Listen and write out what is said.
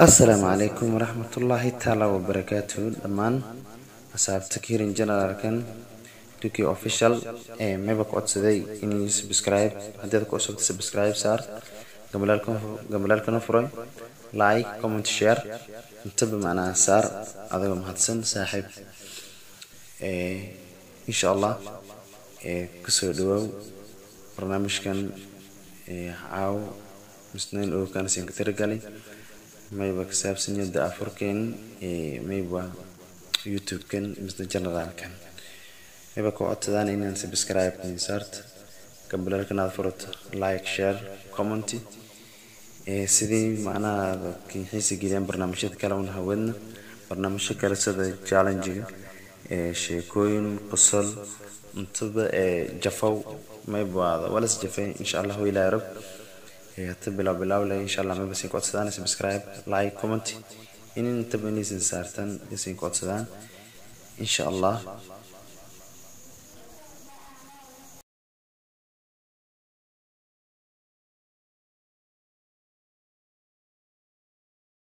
Asalaamu calaykum waraxmatullaahi taala wabarakaatuhu. Dhammaan asxaabta kirin generalkan Duki Official ee mayba ku codsaday inay subscribe. Haddii aad ku cusubta, subscribe saar, gambalaalkana furay, like, comment, share intaba macnaha saar, adigoo mahadsan, saaxiib. Insha Allah kusoo dhawaaw barnaamijkan caaw misnayn oo kana siin ka tiragalay. Mayba ka saabsan yahay daafurkeen mayba YouTube-kan misna generalkan. Mayba ku codsadaan inaan subscribe saarto, gambalaalkan aad furato, like, share, comment, sidii macnaha xiisa geliyaan barnaamijyada kale una hawadna, barnaamijyo kale sida challenge-ga, sheekooyin qosol intaba jafow mayba walas jafay, insha Allah ilaa rab hata bilaw bilaw leh. Insha Allah mayba siin ku codsadaan subscribe, like, comment in intaba inaysan saartan isin ku codsadaan, insha Allah.